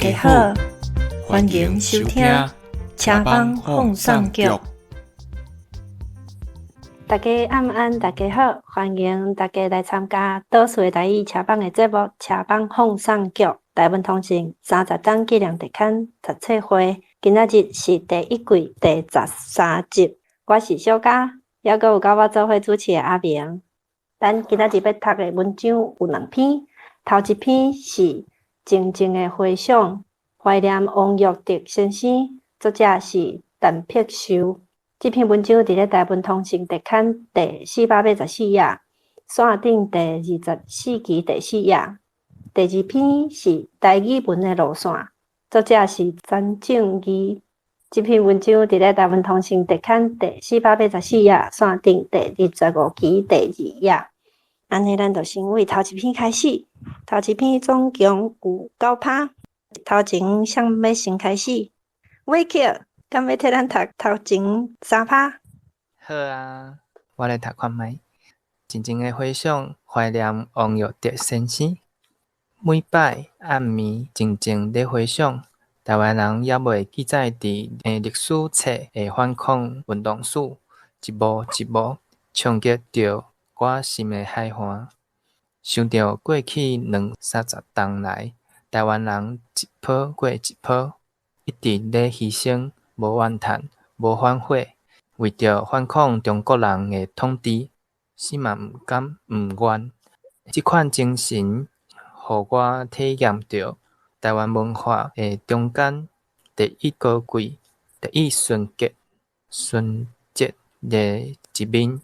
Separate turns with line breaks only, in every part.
家好，歡迎收聽車房放送局。
大家晚安，大家好，歡迎大家來參加島嶼的台語車房的節目《車房放送局》。台文通訊30冬紀念特刊讀冊會，今仔日是第一季第13集。我是小嘉，猶閣有佮我做伙主持的阿明。咱今仔日欲讀的文章有兩篇，頭一篇是《靜靜的回想》，懷念王育德先生，作者是陳碧秀。這篇文章佇咧台文通訊特刊第484頁，線頂第24期第四頁。第二篇是台語文的路線，作者是陳正義。這篇文章佇咧台文通訊特刊第484頁，線頂第25期第二頁。按呢，咱就先為頭一篇開始。頭一篇總共有九拍，頭前啥欲先開始？偉克，敢欲替咱讀頭前三拍？
好啊，我來讀看覓。靜靜的回想，懷念王育德先生。每擺暗暝靜靜咧回想，台灣人猶未記載佇歷史冊的反抗運動史，一幕一幕衝擊著我心的海岸。想著過去兩三十冬來，台灣人一波過一波，一直咧犧牲，無怨嘆，無反悔，為著反抗中國人的統治，死嘛毋甘毋願。這款精神，予我體驗著台灣文化的中間第一高貴、第一純潔、純潔的一面。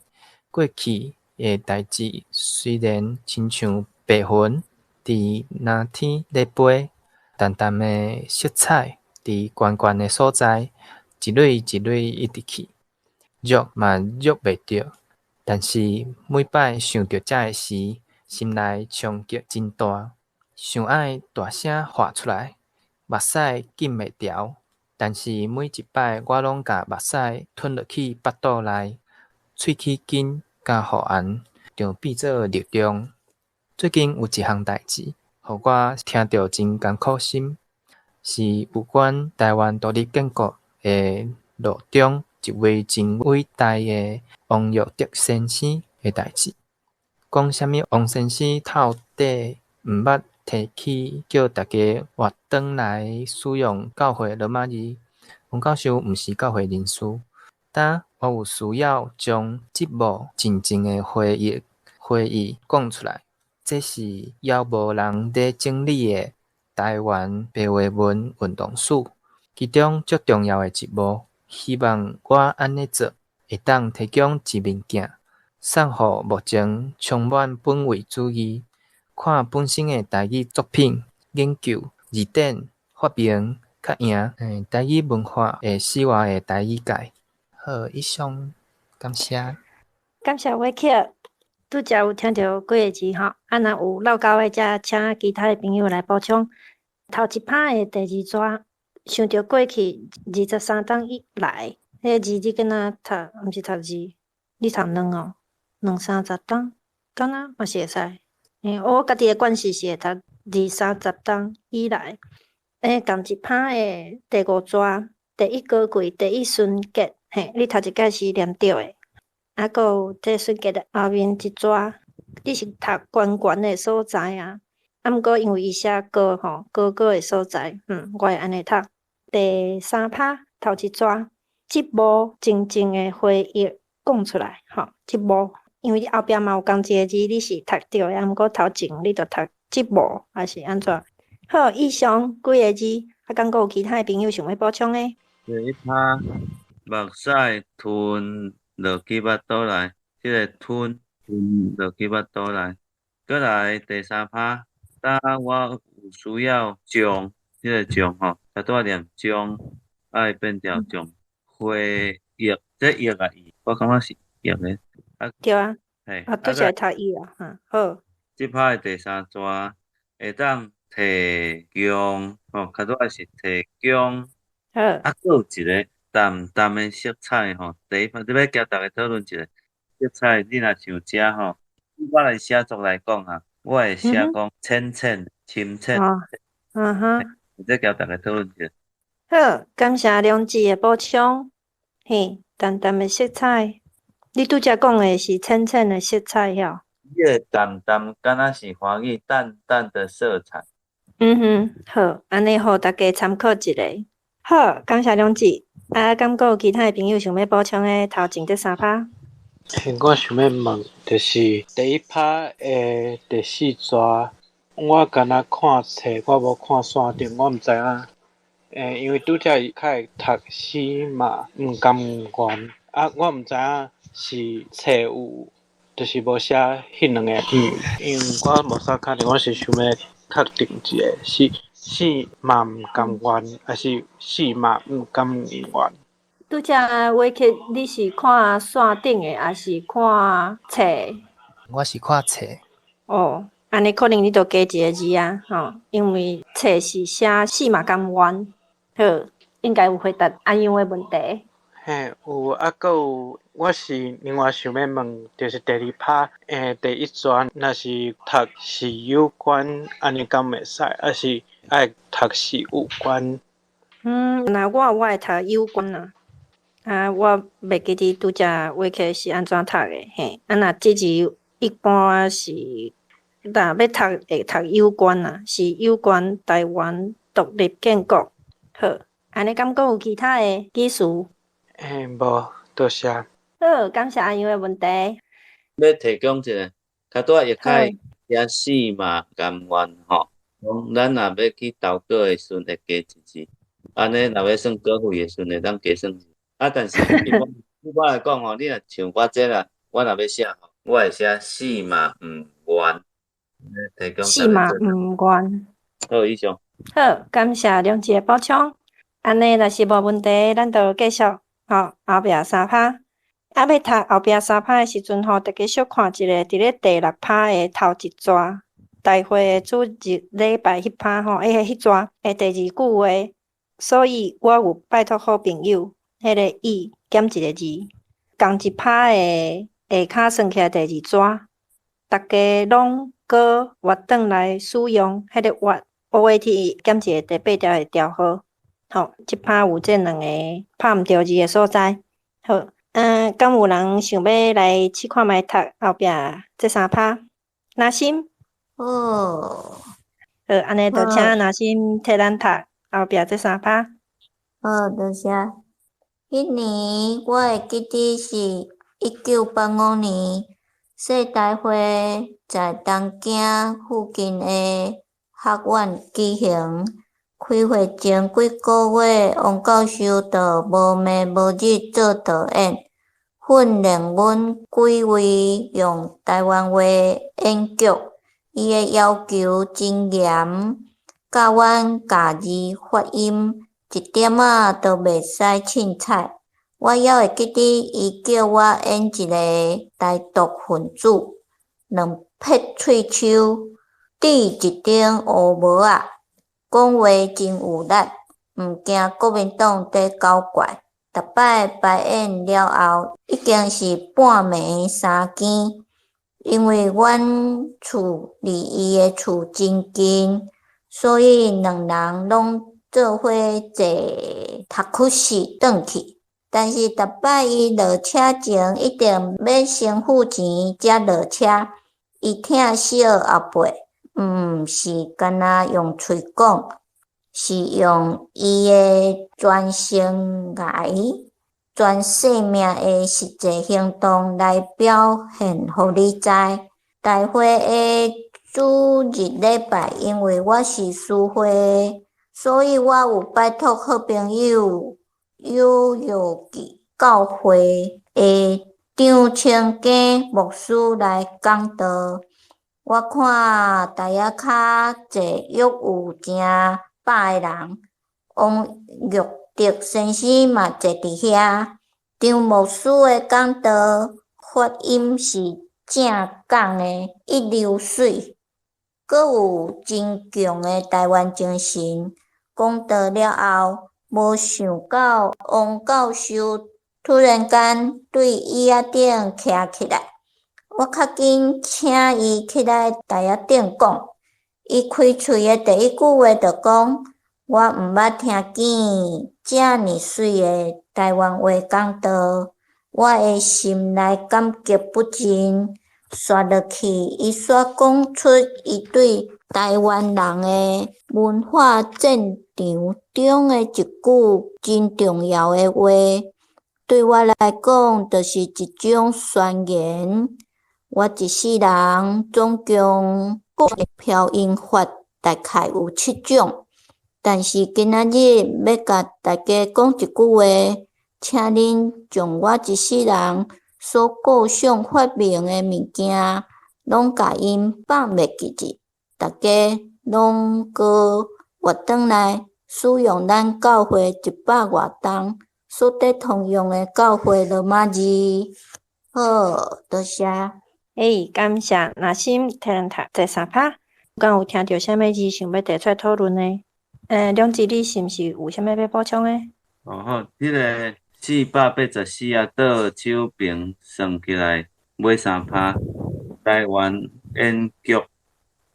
過去的代誌雖然親像白雲佇藍天咧飛，淡淡的色彩佇懸懸的所在，一蕊一蕊一直去，捉嘛捉袂著。但是每擺想著這个時，心內衝擊真大，想愛大聲喊出來，目屎禁袂牢。但是每一擺我攏共目屎吞落去腹肚內，喙齒筋佮語言就變做力量。最近有一項代誌，予我聽著真艱苦心，是有關台灣獨立建國的路中一位真偉大的王育德先生的代誌。講啥物王先生透底毋捌提起叫大家活轉來使用教會羅馬字。王教授毋是教會人士，但我有需要將這幕靜靜的回憶回憶講出來。這是猶無人咧整理的台灣白話文運動史，其中足重要的一幕。希望我按呢做，會當提供一面鏡，送予目前充滿本位主義、看本身的台語作品、研究、字典、發明較贏台語文化會死活的台語界。好，以上，感謝。
感謝偉克。拄才有聽著幾个字吼，啊，若有落勾的，才請其他的朋友來補充。頭一拍的第二逝，想著過去23冬以來，彼个字你敢若讀，毋是讀字，你讀兩哦，兩三十冬，敢若嘛是會使。我家己的慣勢是會讀二三十冬以來。仝一拍的第五逝，第一高貴，第一純潔，嘿，你頭一擺是念對的。啊，閣有這純潔的後面一逝，你是讀懸懸的所在啊。啊，毋過因為伊寫高吼，高高的所在，我會按呢讀。第三拍頭一逝，這幕靜靜的回憶講出來，吼，這幕，因為你後壁嘛有仝一个字，你是讀對的，啊，毋過頭前你著讀這幕，還是按怎？好，以上幾个字，啊，敢閣有其他的朋友想欲補充的？
第一拍，目屎吞落去腹肚內，這个吞吞落去腹肚內。閣來第三拍，當我有需要將這个將吼，拄仔念將，愛變成將回憶，這憶啊意，我感覺是憶的。啊，
對啊，
嘿，
啊，拄才讀伊啊，哈，好。
這拍的第三逝會當提供，吼，較拄仔是提供。
好。
啊，閣有一个淡淡的色彩吼，第一拍，這欲共大家討論一下色彩，你若像這吼，我來寫作來講啊，我會寫講淺淺、深淺。
哦，嗯哼。
這交逐家討論一下。
好，感謝良志的補充。嘿，淡淡的色彩，你拄才講的是淺淺的色彩吼？
這个淡淡敢若是華語淡淡的色彩。
嗯哼，好，按呢予大家參考一下。好，感謝良志。啊，敢閣有其他的朋友想欲補充的頭前這三趴？
嘿，我想欲問，就是第一趴的第四逝，我敢若看冊，我無看線頂，我毋知影。因為拄才伊較會讀死嘛毋甘願，啊，我毋知影是冊有，就是無寫彼兩個毋，因為我無啥確定，我是想欲確定一下，是死嘛毋甘願，抑是死嘛毋甘願？
拄才偉克，你是看線頂的，抑是看冊？
我是看冊。
哦，按呢可能你著加一个字啊，吼，因為冊是寫死嘛甘願。好，應該有回答按樣的問題。
嘿，有啊，閣有，我是另外想欲問，就是第二趴，第一逝，若是讀是有關，按呢敢會使，抑是愛讀是有關？
嗯，若我會讀有關啊。啊，我袂記得拄才偉克是按怎讀的，嘿。啊，若這字一般是，若欲讀會讀有關啊，是有關臺灣獨立建國。好，按呢敢閣有其他的意思？
欸，無，多謝。
好，感謝阿楊的問題。
欲提供一下，較拄仔會開寫死嘛甘願吼，講咱若欲去投稿的時陣會加一字，按呢若欲算稿費的時陣會當加算。啊，但是一般一般來講吼，你若像我這啦，我若欲寫吼，我會寫死嘛毋願。提供
死嘛毋願。
好，以上。
好，感謝良志的補充。按呢若是無問題，咱就繼續吼後壁三趴。啊，欲讀後壁三趴的時陣吼，大家小看一下，佇咧第六趴的頭一逝，大會的主日禮拜彼趴吼，彼逝的第二句話，所以我有拜託好朋友，彼个伊減一個字，仝一趴的下跤算起來第二逝，逐家攏閣活轉來使用彼个活 OAT 減一個第八條的調號，吼，這趴有這兩个拍毋著字的所在。好，嗯，敢有人想欲來試看覓讀後壁這三趴？若心。
哦。
好，按呢就請若心替咱讀後壁這三趴。
好，多謝。彼年我會記得是1985年，世大會在東京附近的學院舉行。開會前幾个月，王教授就無暝無日做導演，訓練阮幾位用臺灣話演劇。伊的要求真嚴，教阮咬字發音，一點仔都袂使凊彩。我猶會記得，伊叫我演一个台獨分子，兩撇喙鬚，戴一頂烏帽仔，講話真有力，毋驚國民黨佇搞怪。逐擺排演了後，已經是半暝三更，因為阮厝離伊的厝真近，所以兩人攏做伙坐タクシー轉去。但是逐擺伊落車前，一定欲先付錢才落車。伊疼惜後輩，毋是干焦用喙講，是用伊的全生涯、全生命的實際行動來表現，予你知。大會的主日禮拜，因為我是司會的，所以我有拜託好朋友友友記教會的張清家牧師來講道。我看台仔跤坐約有成百个人，王玉德先生嘛坐佇遐。張牧師的講道發音是正港的一流水，閣有真強的臺灣精神。講道了後，無想到王教授突然間對椅仔頂徛起來，我較緊請伊起來台仔頂講。伊開喙的第一句話就講：我毋捌聽見遮爾媠的台灣話講道，我的心內感激不盡。紲落去，伊煞講出伊對台灣人的文化戰場中的一句真重要的話，對我來講，就是一種宣言。我一世人總共講飄音法大概有七種，但是今仔日欲共大家講一句話，請恁將我一世人所構想發明的物件，攏共𪜶放袂記得，逐家攏閣活轉來使用咱教會一百外冬所綴通用的教會羅馬字。好，多謝。
欸，感謝若心替咱讀這三拍，敢有聽著啥物字想欲提出來討論的？兩姊你是毋是有啥物欲補充的？
哦好，彼个484頁倒手爿算起來尾三拍，台灣演劇，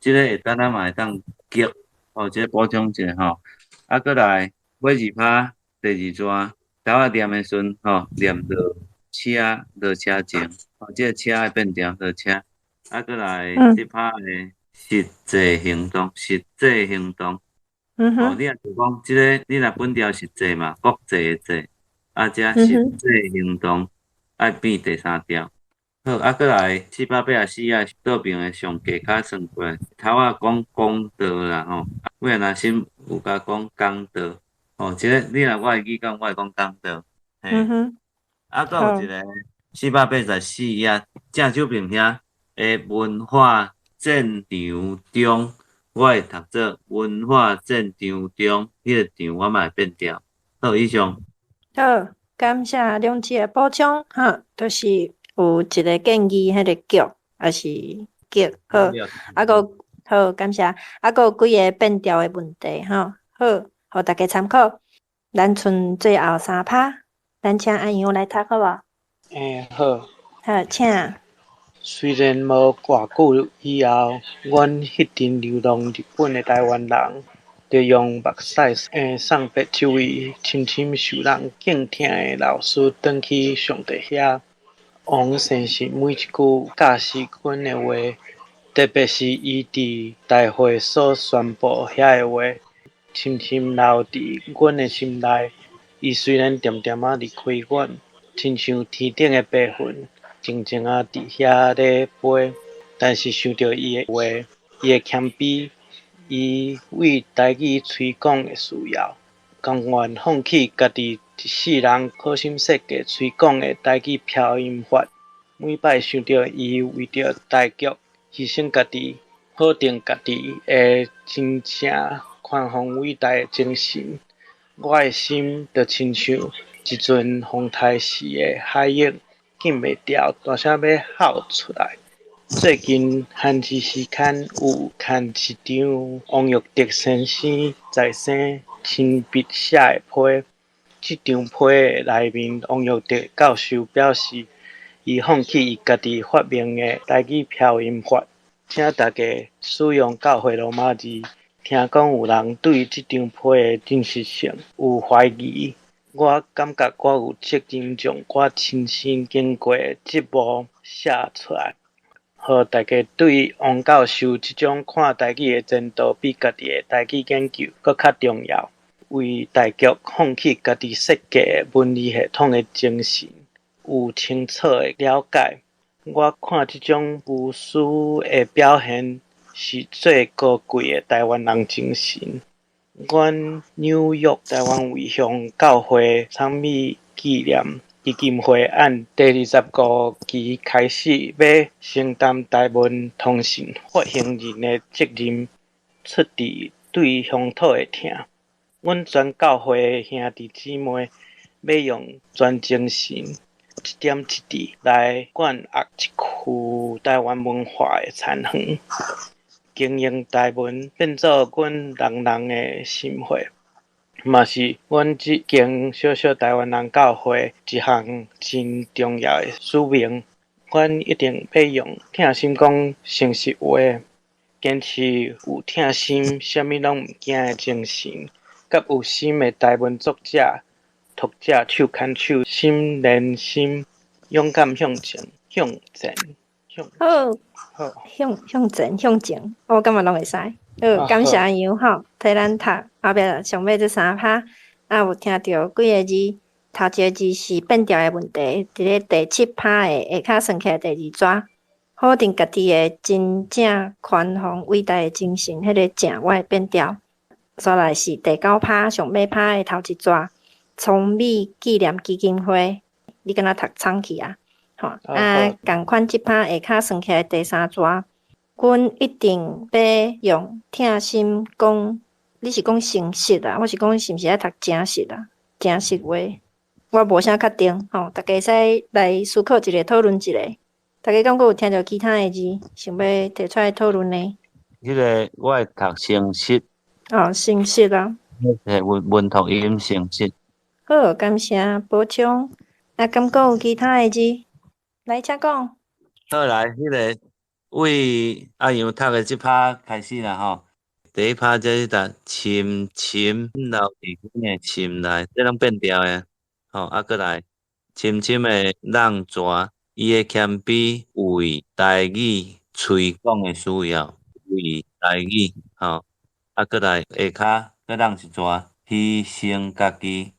這个會當咱嘛會當劇，哦，這个補充一下吼。啊，閣來尾二拍第二段，頭仔念的時陣吼，念落車落車前，哦，這个車會變調落車。啊，閣來這拍的實際行動，實際行動。哦，你若是講這个，你若本調是際嘛，國際的際，啊，這實際行動愛變第三調。好，啊，閣來484頁倒爿的上下跤算過來，頭仔講公道啦吼，尾若先有共講公道，吼，這个你若我會記講，我會講公道。嘿，啊，閣有一个484頁正手爿遐的文化戰場中。我會讀做文化戰場中，彼个場我嘛會變調。好，以上。
好，感謝兩姊的補充，哈，就是有一個建議，彼個劇抑是劇，好，啊閣好，感謝，啊閣有幾个變調的問題，吼，好，予大家參考。咱賰最後三拍，咱請阿楊來讀好無？
欸，好。
好，請。
雖然無偌久以後，阮彼陣流浪日本的台灣人，就用目屎送別這位深深受人敬疼的老師轉去上帝遐。王先生每一句教示阮的話，特別是伊佇大會所宣布遐的話，深深留佇阮的心內。伊雖然恬恬仔離開阮，親像天頂的白雲，靜靜仔佇遐咧飛，但是想著伊的話，伊的謙卑，伊為台語推廣的需要，甘願放棄家己一世人苦心設計推廣的台語飄音法。每擺想著伊為著大局犧牲家己，否定家己的真正寬宏偉大的精神，我的心就親像一陣風颱時的海湧，禁袂牢，大聲欲吼出來。最近漢字詩刊有刊一張王育德先生在生親筆寫的批，這張批的內面，王育德教授表示，伊放棄伊家己發明的台語飄音法，請大家使用教會羅馬字。聽講有人對這張批的真實性有懷疑，我感覺我有責任將我親身經過的職務寫出來，予大家對王教授這種看台語的前途比家己的台語研究閣較重要，為大局放棄家己設計的文字系統的精神有清楚的了解。我看這種無私的表現是最高貴的台灣人精神。阮紐約台灣衛鄉教會倡議紀念基金會按第25期開始，欲承擔台文通訊發行人的責任，出自對鄉土的疼。阮全教會的兄弟姊妹，欲用全精神，一點一滴來灌壓這區台灣文化的田園，經營台文變做阮人人的心血，嘛是阮這間小小台灣人教會一項真重要的使命。阮一定欲用疼心講誠實話，堅持有疼心，啥物攏毋驚的精神，佮有心的台文作者、讀者手牽手，心連心，勇敢向前，向前，向
好，
好，
向前向前，我感覺攏會使。好，感謝阿楊吼，替咱讀後壁上尾這三拍，啊有聽著幾个字，頭一个字是變調的問題，佇咧第七拍的下跤算起來第二逝，否定家己的真正寬宏偉大的精神，彼個正我會變調。煞來是第九拍上尾拍的頭一逝，聰美紀念基金會，你敢若讀倉去啊？吼，啊，仝款這拍下跤算起來第三逝，阮一定欲用疼心講，你是講誠實啊？我是講是毋是愛讀誠實啊？誠實話，我無啥確定吼，大家會使來思考一下，討論一下。大家敢閣有聽著其他的字，想欲提出來討論呢？
彼个我會讀誠實。
哦，誠實啊。
係文文讀音誠實。
好，感謝補充。啊，敢閣有其他的字？來，請講。
好來，彼个為阿楊讀的這拍開始啦吼。第一拍這是讀深深留佇阮的心內，這攏變調的。吼，啊，閣來深深的挵泉，伊的謙卑為台語推廣的需要，為台語吼。啊，閣來下跤閣挵一逝，犧牲家己，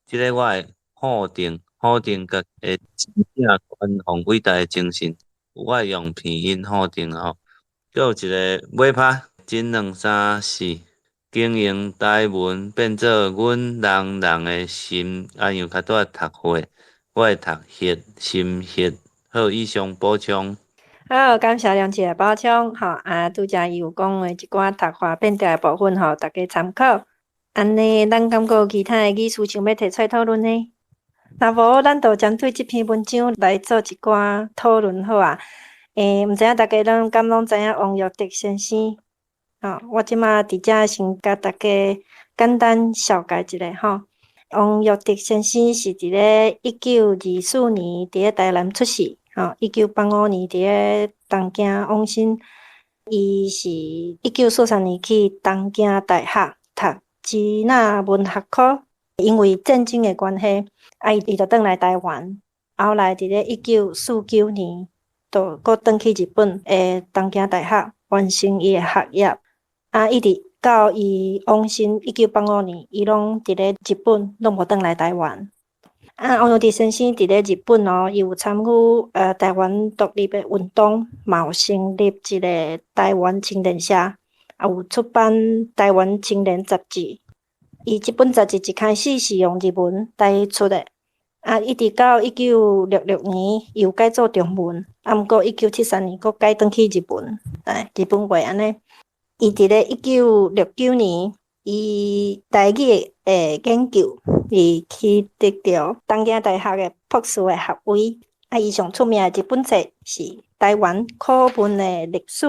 這个我會否定，否定家的真正寬宏偉大的精神，我會用拼音否定吼。閣有一个尾拍，一兩三四，經營台文變做阮人人的心，阿楊較拄仔讀血，我會讀血心血。好，以上補充。
好，感謝梁姐的補充，吼啊，拄才伊有講的一寡讀法變調的部分，吼，大家參考。按呢，咱敢閣有其他的意思想欲提出來討論呢？若無，咱就針對這篇文章來做一寡討論好啊。毋知影大家攏敢攏知影王育德先生？吼，我這馬佇遮先共大家簡單紹介一下吼。王育德先生是佇咧1924年佇咧台南出世，吼，1985年佇咧東京往生。伊是1943年去東京大學讀支那文學科，因為戰爭的關係，啊，伊就轉來台灣。後來佇咧1949年，就閣轉去日本的東京大學完成伊的學業。啊，一直到伊往生1985年，伊攏佇咧日本，攏無轉來台灣。啊，王育德先生佇咧日本哦，伊有參與台灣獨立的運動，嘛有成立一个台灣青年社，也有出版《台灣青年雜誌》。伊這本雜誌一開始是用日文來出的，啊，一直到1966年又改做中文，啊，毋過1973年閣改轉去日文，哎，日本話按呢。伊佇咧1969年，伊台語的研究，伊去得著東京大學的博士的學位。啊，伊上出名的一本冊是《台灣古文的歷史》。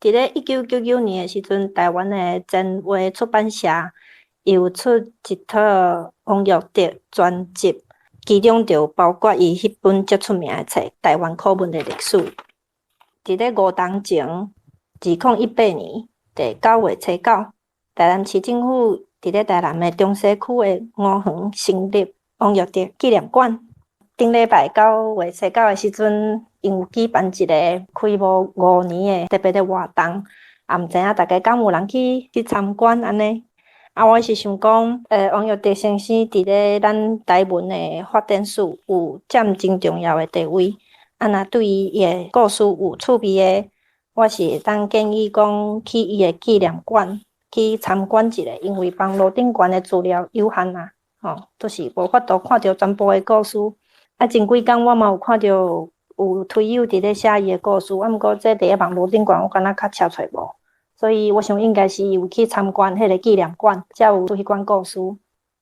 佇咧1999年的時陣，台灣的前衛出版社有出一套王育德全集，其中就包括伊彼本足出名的冊《台灣古文的歷史》。佇咧五冬前，2018年第九月初九，台南市政府佇咧台南的中西區的吳園成立王育德紀念館。頂禮拜九月初九的時陣，𪜶有舉辦一個開幕5年的特別的活動，也毋知影大家敢有人去參觀按呢？啊，我是想講，王育德先生佇咧咱台文的發展史有佔真重要的地位。啊，若對伊的故事有趣味的，我是會當建議講去伊的紀念館去參觀一下，因為網路頂懸的資料有限啊，吼，都是無法度看著全部的故事。啊，前幾工我嘛有看著有推友佇咧寫伊的故事，啊，毋過這佇咧網路頂懸我敢若較查揣無，所以我想應該是有去參觀彼个紀念館，才有彼款故事。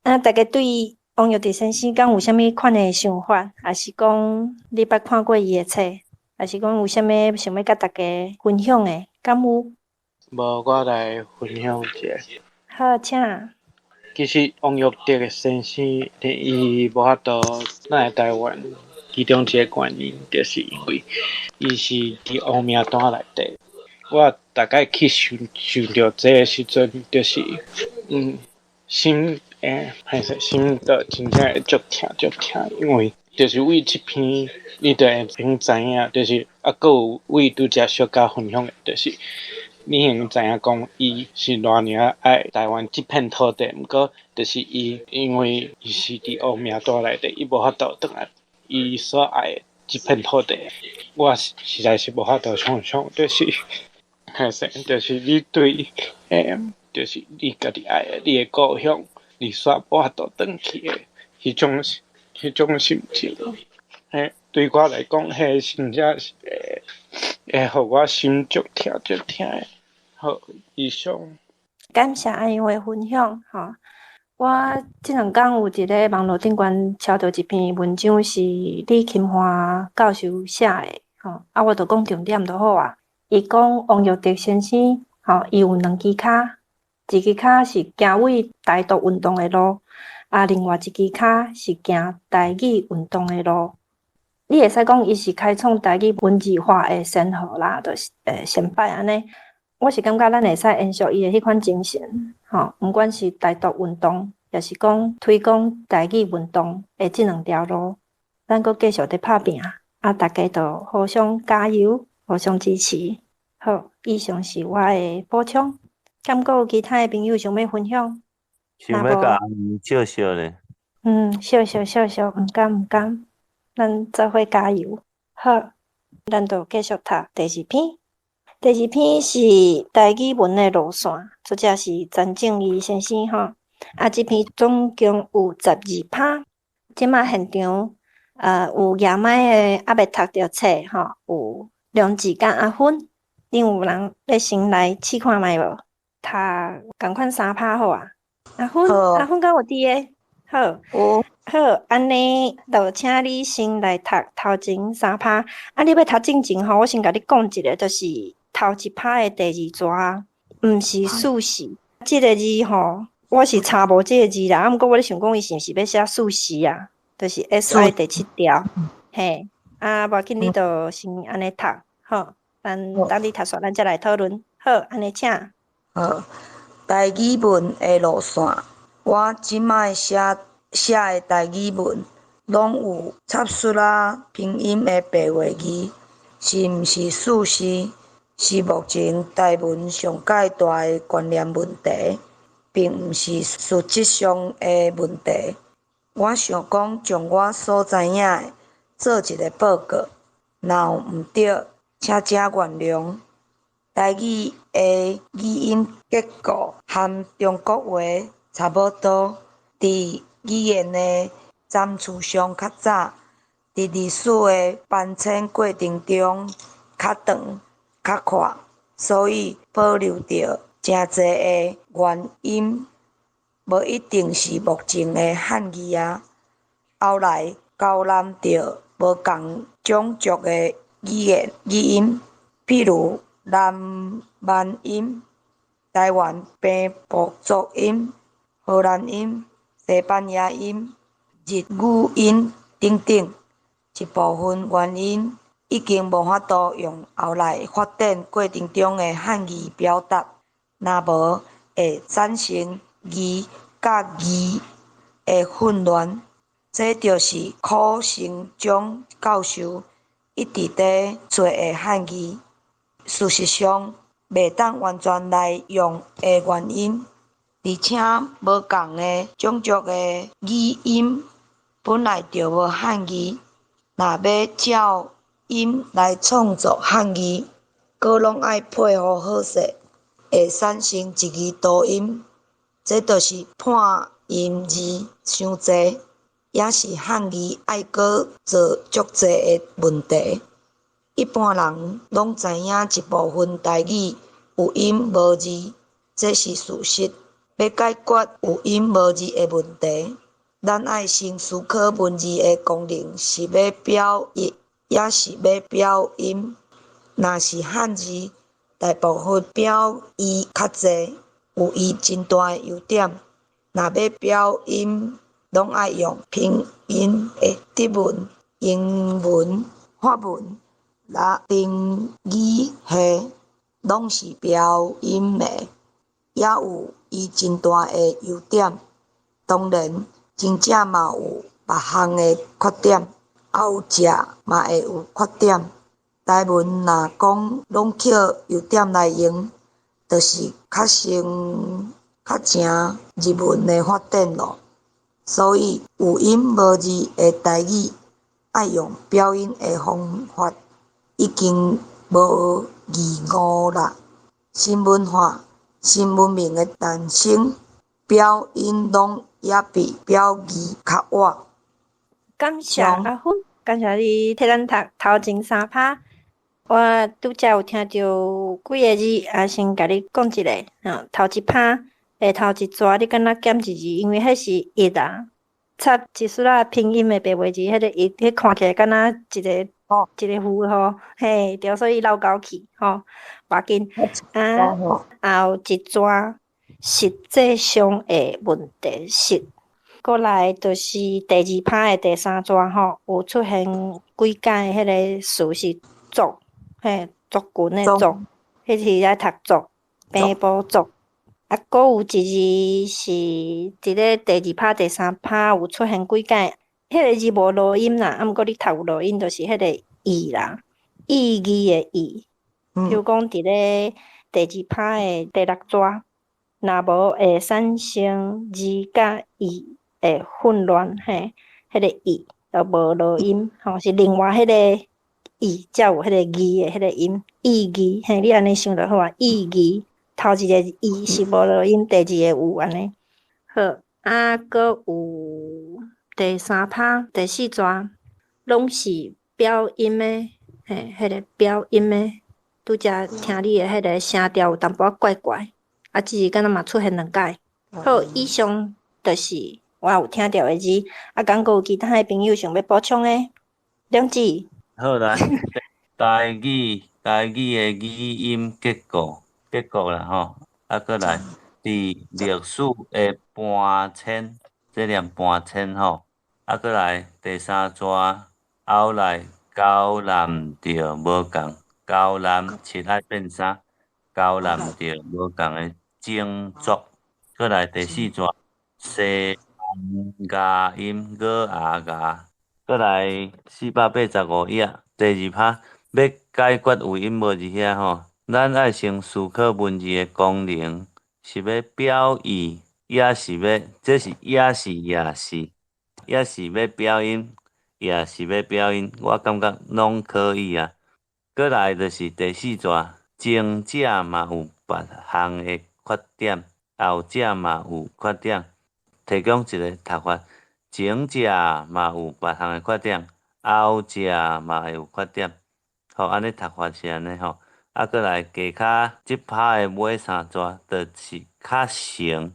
啊，大家對王育德先生敢有啥物款的想法？抑是講你捌看過伊的冊？抑是講有啥物想欲佮大家分享的？敢有？
無，我來分享一下。
好，請。
其實王育德的先生，伊無法度來台灣，其中一个原因就是因為伊是佇烏名單內底。我大概去想想著這个時陣，就是心會歹勢，心就真正會足疼足疼，因為就是為這篇，你就會用知影，就是啊，閣有為拄才小可分享的，就是你會用知影講，伊是偌爾仔愛台灣這片土地，毋過就是伊因為伊是佇烏名單內底，伊無法度轉來，伊所愛的這片土地，我實在是無法度想像，就是歹勢，就是你對就是你家己愛的，你的故鄉，你煞無法度轉去的彼種心情，對我來講，彼真正是會予我心足疼足疼的。好，以上。
感謝阿楊的分享，吼。我這兩工有佇咧網路頂懸抄著一篇文章，是李琴華教授寫的，吼。啊，我就講重點就好啊。伊講王育德先生，吼，伊有兩支跤，一支跤是行為台獨運動的路，啊，另外一支跤是行台語運動的路。你會使講伊是開創台語文字化的先河啦，就是先輩按呢。我是感覺咱會使延續伊的彼款精神，吼，毋管是台獨運動，抑是講推廣台語運動的這兩條路，咱閣繼續佇拍拚，啊，大家就互相加油，互相支持。好，以上是我的補充。敢閣有其他的朋友想欲分享？
想欲共阿姨笑笑咧。
嗯，笑笑笑笑，毋敢毋敢，咱做伙加油。好，咱就繼續讀第二篇。第二篇是台語文的路線，作者是陳正義先生吼。啊，這篇總共有12拍。這馬現場，有舉麥的猶未讀著冊吼，有梁志佮阿芬，恁有人欲先來試看覓無？讀仝款三拍好啊。阿芬，阿芬敢有佇个？好，
有。
好，按呢，就請你先來讀頭前三拍。啊，你欲讀進前吼，我先共你講一下，就是頭一拍的第二逝，毋是四時。這个字吼，我是查無這个字啦。啊，毋過我咧想講，伊是毋是欲寫四時啊？就是 S I 第七條。嘿，啊，無要緊，你就先按呢讀，好，咱等你讀煞，咱才來討論。好，按呢請。
好，台語文的路線，我這擺寫寫的台語文，攏有插述仔拼音的白話字，是毋是事實？是目前台文上蓋大的觀念問題，並毋是實質上的問題。我想講，將我所知影的做一个報告，若有毋對，請請原諒。台語的語音結構和中國話差無多，佇語言的層次上較早，佇歷史的搬遷過程中較長、較快，所以保留著誠濟的原音，無一定是目前的漢字啊。後來交摠著無仝種族的語言語音，譬如南蠻音、台灣平埔族音、荷蘭音、西班牙音、日語音等等。一部分原音已經無法度用後來發展過程中的漢字表達，若無會產生字佮字的混亂。這就是許成忠教授一直佇揣的漢字，事實上袂當完全來用的原因，而且無仝的種族的語音本來就無漢字，若欲照音來創作漢字，閣攏愛配合好勢，會產生一字多音，這就是判音字傷濟，也是漢字愛閣做足濟的問題。一般人攏知影一部分台語有音無字，這是事實。欲解決有音無字的問題，咱愛先思考文字的功能是欲表意，抑是欲表音。若是漢字，大部分表意較濟，有伊真大的優點。若欲表音，攏愛用拼音的德文、英文、法文、拉丁語系，攏是標音的。也有伊真大的優點。當然，前者嘛有別項的缺點，後者嘛會有缺點。台文若講攏抾優點來用，就是較先較成日文的發展囉。所以有音無字的台語，愛用標音的方法，已經無疑誤啦。新文化、新文明的誕生，標音攏也比標字較晚。
感謝阿芬，感謝你替咱讀頭前三拍。我拄才有聽著幾个字，啊，先共你講一下。吼，頭一拍的頭一逝，你敢若減一字，因為彼是一啊，插一絲仔拼音的白話字，彼個一，彼看起來敢若一個一個符號，嘿，對，所以漏勾去，吼，無要緊。啊，後一逝實際上的問題是，過來就是第二拍的第三逝吼，有出現幾改彼個詞是族，嘿，族群的族，彼是咧讀族，平埔族。啊，閣有一字是佇咧第二拍、第三拍有出現幾改，彼個字無濁音啦，啊，毋過你讀有濁音，就是彼個意啦，意義的意。比如講佇咧第二拍的第六逝，若無會產生字佮意的混亂，嘿，彼個意就無濁音，吼，是另外彼個意才有彼個義的彼個音，意義，嘿，你按呢想就好啊，意義。頭一个意是無濁音，第二个有按呢。好，啊，閣有第三拍、第四逝，攏是標音的，嘿，彼個標音的，拄才聽你的彼個聲調有淡薄仔怪怪，啊，只是敢若嘛出現兩擺。好，以上就是我有聽著的字，啊，敢閣有其他的朋友想欲補充的？兩子。
好來，台語的語音結構。結構啦吼，啊，閣來佇歷史的搬遷，這念搬遷吼，啊，閣來第三逝，後來高南著無仝，高南七愛變三，高南著無仝的種族，閣來第四逝，西班牙音咬牙牙，閣來485頁，第二拍欲解決有音無字遐吼。咱愛先思考文字的功能，是欲表意，抑是欲，這是抑是也是，抑是欲標音，抑是欲標音，我感覺攏可以啊。閣來就是第四逝，前者嘛有別項的缺點，後者嘛有缺點。提供一个讀法，前者嘛有別項的缺點，後者嘛會有缺點。好，按呢讀法是按呢吼。啊，閣來加跤這拍的尾三逝，就是較成，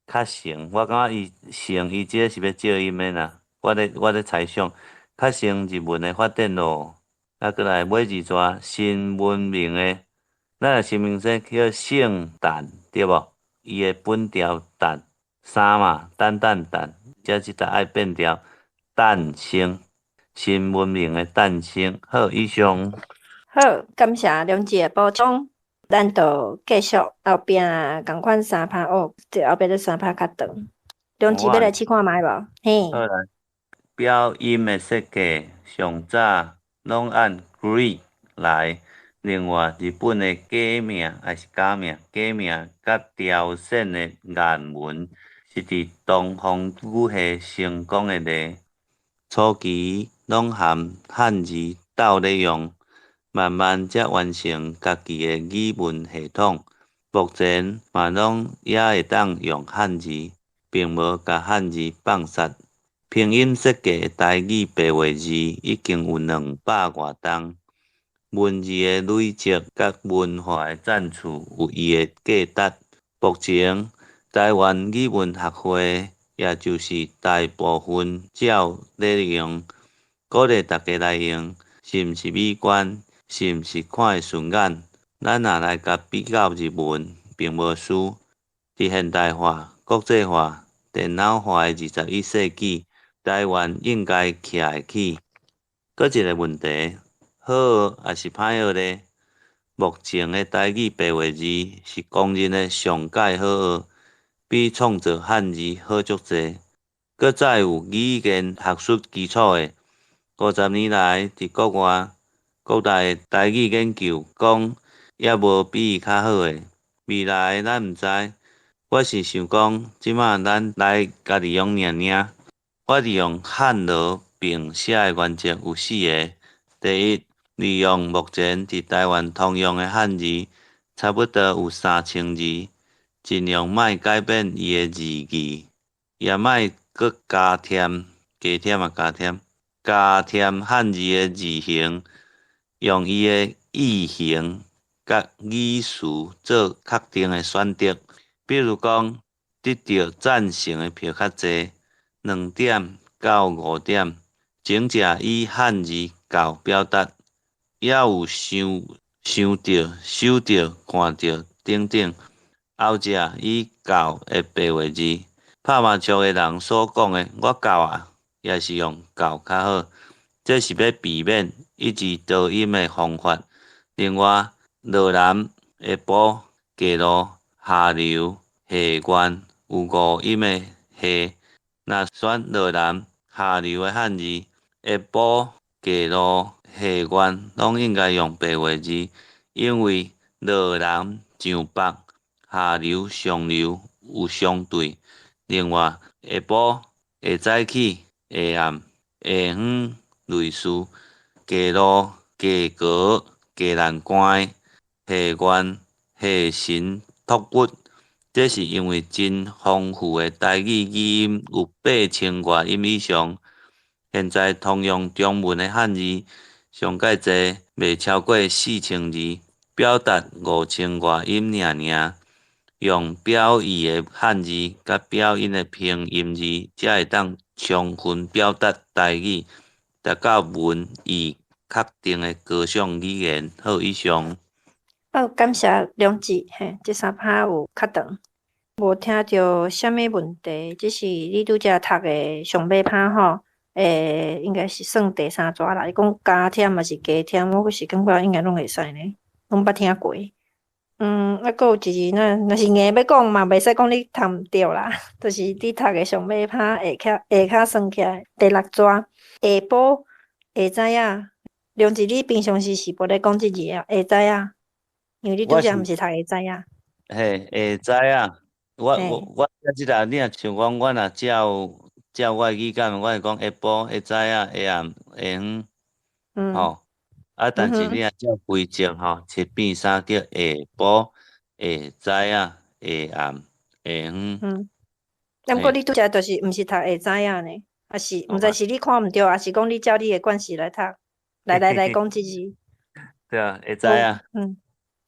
較成。我感覺伊成，伊這個是欲借音的啦。我咧猜想，較成日文的發展咯。啊，閣來尾二逝，新文明的，咱的新明星叫聖誕，對無？伊的本調誕三嘛，誕誕誕，這這搭愛變調誕生，新文明的誕生。好，以上。
好，感謝兩姐的補充，咱就繼續後壁仝款三拍哦，這後壁這三拍較長。兩姊欲來試看覓無？嘿。
好來，標音的設計上早攏按 Greek 來，另外日本的假名抑是假名，假名佮朝鮮的諺文是佇東方語系成功的例。初期攏含漢字鬥咧用。慢慢才完成家己的語文系統。目前嘛攏也會當用漢字，並無共漢字放殺。拼音設計的台語白話字已經有200外冬，文字的累積佮文化的讚賜有伊的價值。目前台灣語文學會，也就是大部分照咧用，鼓勵大家來用，是毋是美觀？是毋是看會順眼？咱若來共比較日文，並無輸。佇現代化、國際化、電腦化的21世紀，台灣應該徛會起。閣一个問題，好學抑是歹學咧？目前的台语白话字是公认的上蓋好學，比創造漢字好足濟。閣再有語言學術基礎的，50年來佇國外、國內的台語研究講，也無比伊較好的。未來咱毋知，我是想講，這馬咱來共利用爾爾。我利用漢羅並寫的原則有四个：第一，利用目前佇台灣通用的漢字，差不多有3000字，盡量莫改變伊的字義，也莫閣加添、加添啊加添、加添漢字的字形，用伊的意形佮語詞做確定的選擇。比如講，得著贊成的票較濟，2點到5點，前者以漢字到表達，也有想想著、收著、看著等等。後者以到的白話字，拍麻將的人所講的“我到啊”，也是用到較好。這是欲避免一字多音的方法。另外，落南、下晡、街路、下流、下縣有五音的下，若選落南、下流的漢字，下晡、街路、下縣攏應該用白話字，因為落南上北、下流、上流有相對。另外，下晡、下早起、下暗、下昏類似，街路、街閣、街難關、下縣、下神託骨，這是因為真豐富的台語語音有8000外音以上。現在通用中文的漢字上蓋濟袂超過4000字，表達5000外音爾爾。用表意的漢字佮表音的拼音字，才會當充分表達台語，達到文意確定的高尚語言。好，以上。
好，感謝良志，嘿，這三拍有較長，無聽著啥物問題，只是你拄才讀的上尾拍吼，應該是算第三逝啦。伊講加添抑是加添，我是感覺應該攏會使呢，攏捌聽過。啊，閣有一字，若是硬欲講嘛，袂使講你讀毋著啦，就是你讀的上尾拍下跤下跤算起來第六逝下晡會知影，良志你平常時是無咧講這字啊，會知影，因為你拄才毋是讀會知影。
嘿，會知影。我這個你若像講，我若照照我的語感，我會講下晡會知影下暗下昏，吼。啊，但是你若照規則吼，七變三叫下晡會知影下暗下昏。
啊，毋過你拄才就是毋是讀會知影呢？抑是毋知是你看毋著，抑是講你照你的慣勢來讀，來來來講這字。
對啊，會知影。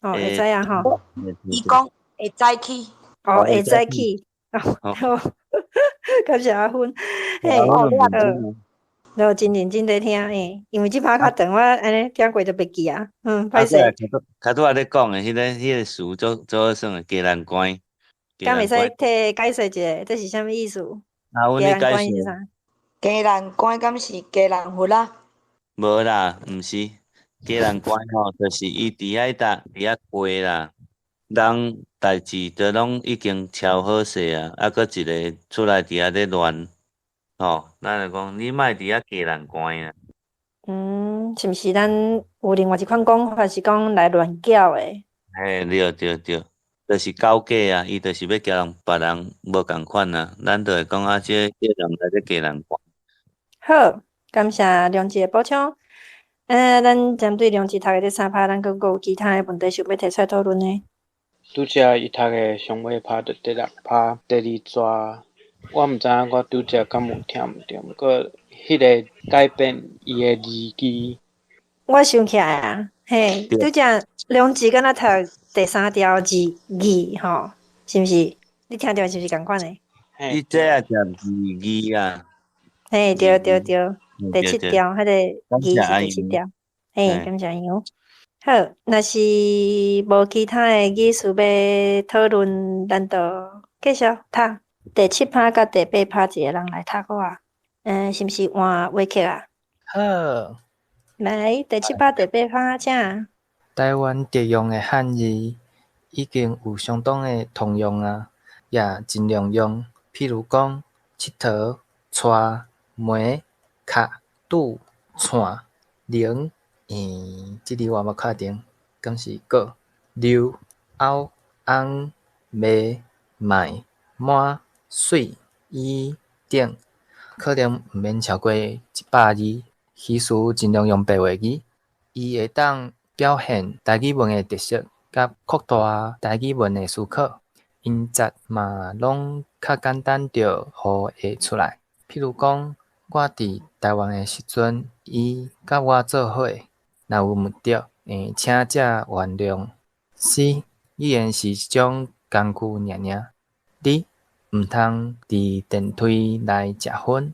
哦，會知影吼。
伊講會早起。
哦，會早起。好，感謝阿芬。嘿，好，真認真咧聽，嘿，因為這拍較長，我按呢聽過就袂記啊。歹勢。
較拄仔咧講的彼個詞足足好耍的，雞難關。
敢會使替解釋一下，這是啥物意思？
啊，阮咧解釋。
雞難關敢是雞難佛啊？
無啦，毋是雞難關吼，就是伊佇遐搭佇遐過啦，人代誌都攏已經超好勢啊，啊，閣一個出來佇遐咧亂，吼，咱就講你莫佇遐雞難關啊。
是毋是咱有另外一款講法是講來亂攪的？
嘿，對對對，就是搞假啊，伊就是欲共人別人無仝款啊，咱就會講啊，這個人來咧雞難關。
好，感謝良志的補充。咱針對良志讀的這三拍，咱閣有其他的問題想欲提出來討論呢？
拄才伊讀的上尾拍就第六拍第二逝，我毋知影我拄才敢有聽毋著，毋過彼個改變伊的字句。
我想起來啊，嘿，拄才良志敢若讀第三條字字吼，是毋是？你聽著是毋是仝款的？
伊這也叫字字啊。
嘿，對對對，第七條，彼个字是第七條。嘿，感謝楊。好，若是無其他的意思欲討論，咱就繼續讀第七拍佮第八拍，一個人來讀好啊。是毋是換話劇啊？
好。
來，第七拍、第八拍，請。
台灣著用的漢字已經有相當的通用矣，也盡量用。譬如講，𨑨迌、帶、糜、卡、拄、串、零，這字我無確定，敢是閣、溜、拗、翁、賣、賣、滿、媠、醫等，可能毋免超過100字。彼時盡量用白話字，伊會當表現台語文的特色，佮擴大台語文的思考，音節嘛攏較簡單就予會出來。譬如講，我佇台灣的時陣，伊佮我做伙，若有問著，請者原諒。C 語言是一種工具爾爾，你毋通佇電梯內食薰。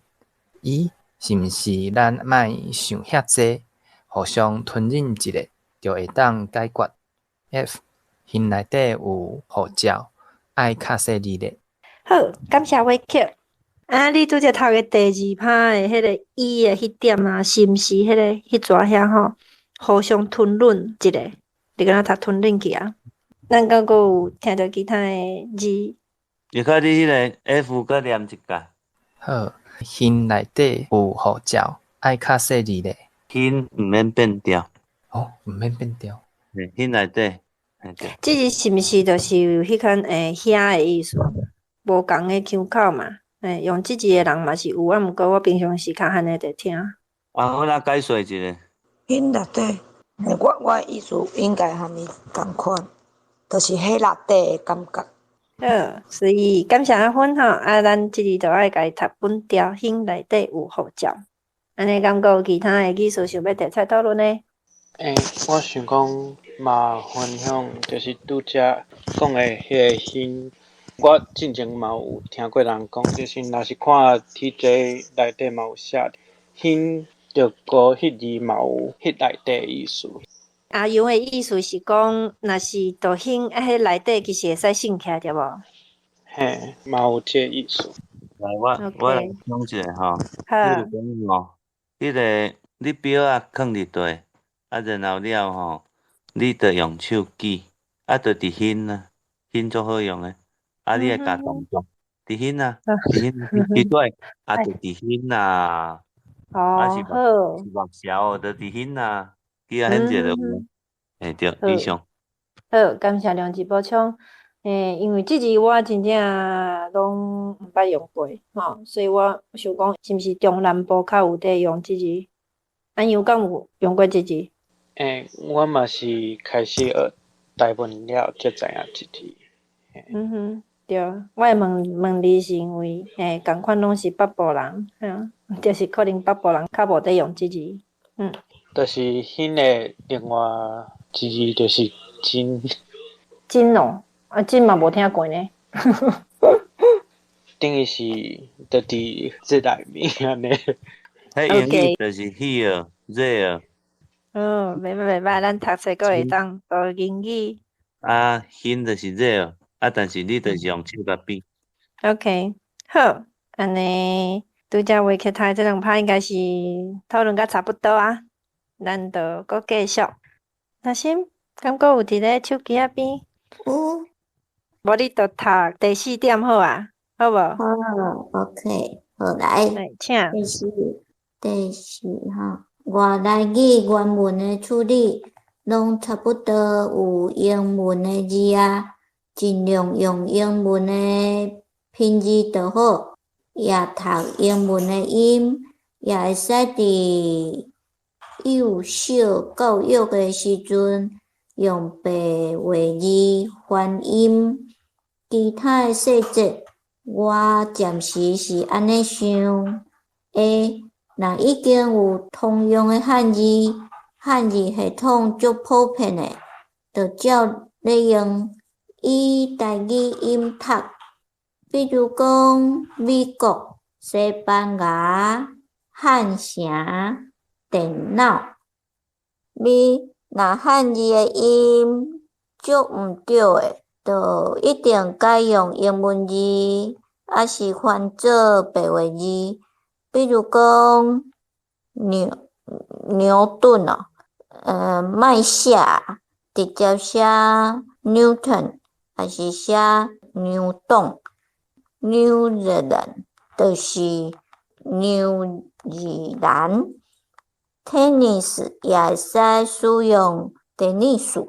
E 是毋是咱莫想遐濟，互相吞忍一下，就會當解決。F 胸內底有護照，愛較細膩咧。
好，感謝偉克。啊，你拄才讀的第二拍的彼个 E 的彼點啊，是毋是彼个彼逝遐吼？互相吞忍一下，你敢若讀吞忍去啊？咱敢閣有聽著其他的字？
你看你彼个 F 閣念一擺。
好，胸內底有護照，愛較細膩咧。
胸毋免變調。
哦，毋免變調。
嘿，胸內底，嘿對。
這字是毋是就是有彼款遐的意思？無仝的腔口嘛，用這字的人嘛是有，啊，毋過我平常時較罕會佇聽。
啊，好，咱解說一下。
胸內底，我的意思應該和伊仝款，就是彼內底的感覺。
好，所以感謝阿芬吼，啊，咱這字就愛共伊讀穩調，胸內底有護照。按呢敢閣有其他的意思想欲提出來討論的？
我想講嘛分享，就是拄才講的彼个胸，我進前嘛有聽過人講，就是若是看 TJ 內底嘛有寫胸，就閣彼字嘛有彼內底的意思。
阿楊的意思是講，若是讀胸，啊，彼內底其實會使省起來，對無？
嘿，嘛有這個意思。
來，我來講一下吼。
好。
比如講吼，彼个你錶仔囥佇地，啊，然後了吼，你就用手指，啊，就佇胸啊，胸足好用的，啊，你會共動作，佇胸啊，佇胸，佇對，啊，就佇胸啊，啊是目是目潲，就佇胸啊，記啊，顯一個就有，嘿對，以上。
好，感謝梁志補充。因為這字我真正攏毋捌用過，吼，所以我想講，是毋是中南部較有佇用這字？阿楊敢有用過這字？
我嘛是開始學台文了，才知影這字。
嗯哼，對，我會問問你是因為，仝款攏是北部人，就是可能北部人較無佇用這字，嗯。
就是彼个另外一字就是真。
真哦，啊真嘛無聽過呢。
等於是就佇這內面按呢。
彼英語就是 here there。
哦，袂歹袂歹，咱讀冊閣會當學英語。
啊，胸就是 there，啊，但是你就是用手共比。
OK，好，按呢，拄才話其他這兩拍應該是討論甲差不多啊，咱就閣繼續。阿心，敢閣有佇咧手機仔邊？
有。
無你就讀第四點好啊，好無？
好，OK，好來。
來，請。
第四，第四吼，外來語原文的處理，攏差不多有英文的字啊，盡量用英文的拼字就好，也讀英文的音，也會使佇幼小教育的時陣用白話字翻音。其他的細節，我暫時是按呢想：A，若已經有通用的漢字，漢字系統足普遍的，就照咧用，以台語音讀。比如講，美國、西班牙、漢城、電腦。B，若漢字的音足毋對的，就一定改用英文字，抑是翻做白話字。比如講，牛頓哦，莫寫。直接寫 Newton，抑是寫牛頓？New Zealand 就是紐西蘭。Tennis 也會使使用テニス。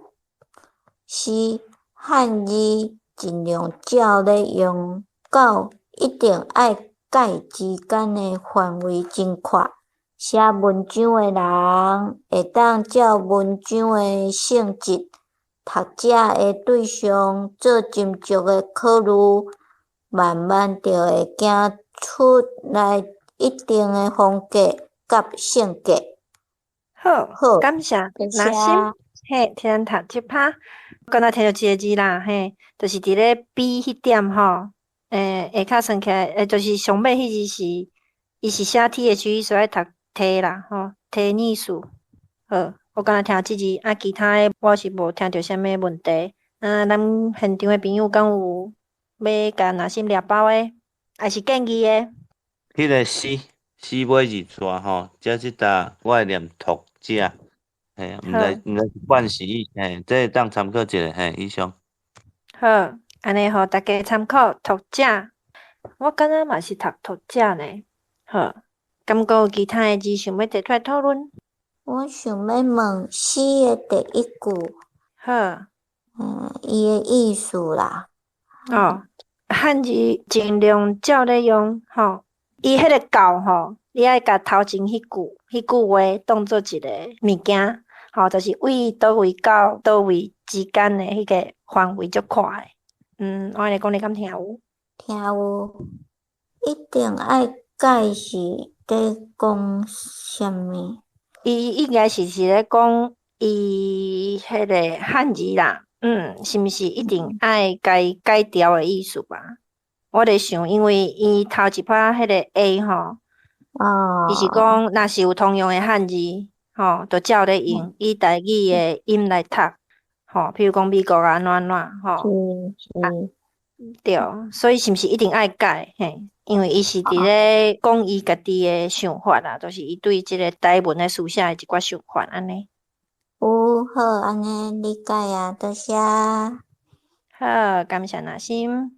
是漢字盡量照咧用，到一定愛改之間的範圍真闊。寫文章的人會當照文章的性質、讀者的對象做斟酌的考慮，慢慢就會行出來一定的風格佮性格。
好，
好，
感謝
多
若心
謝。
嘿，替咱讀這拍，敢若聽著一個字啦，嘿，就是佇咧比彼點吼，下跤算起來，就是上尾彼字是，伊是寫 THE，所以愛讀提啦，吼，テニス。好，我敢若聽這字，啊，其他的我是無聽著啥物問題。啊，咱現場的朋友敢有欲共若心掠包的，抑是建議的？
彼個詩詩尾二逝吼，這這搭我會念讀者，嘿，毋知毋知是慣時，嘿，這會當參考一下，嘿，以上。
好，按呢予大家參考讀者。我敢若嘛是讀讀者呢。好，敢閣有其他的字想欲提出來討論？
我想欲問詩的第一句。
好。
伊的意思啦。
哦，漢字盡量照咧用，吼。伊彼個教吼，你愛共頭前彼句話當做一個物件，吼，就是對佗位到佗位之間的彼個範圍足闊的。我按呢講你敢聽有？
聽有，一定愛改是咧講啥物？
伊應該是咧講伊彼個漢字啦，是毋是一定愛共伊改掉的意思吧？我咧想，因為伊頭一拍彼個 A 吼，伊是講若是有通用的漢字，吼，就照咧用，以台語的音來讀，吼，譬如講美國啊，按怎按怎，吼，對，所以是毋是一定愛改？嘿，因為伊是佇咧講伊家己的想法啦，就是伊對這個台文的書寫的一寡想法按呢。
有好，按呢理解啊，多謝。
好，感謝若心。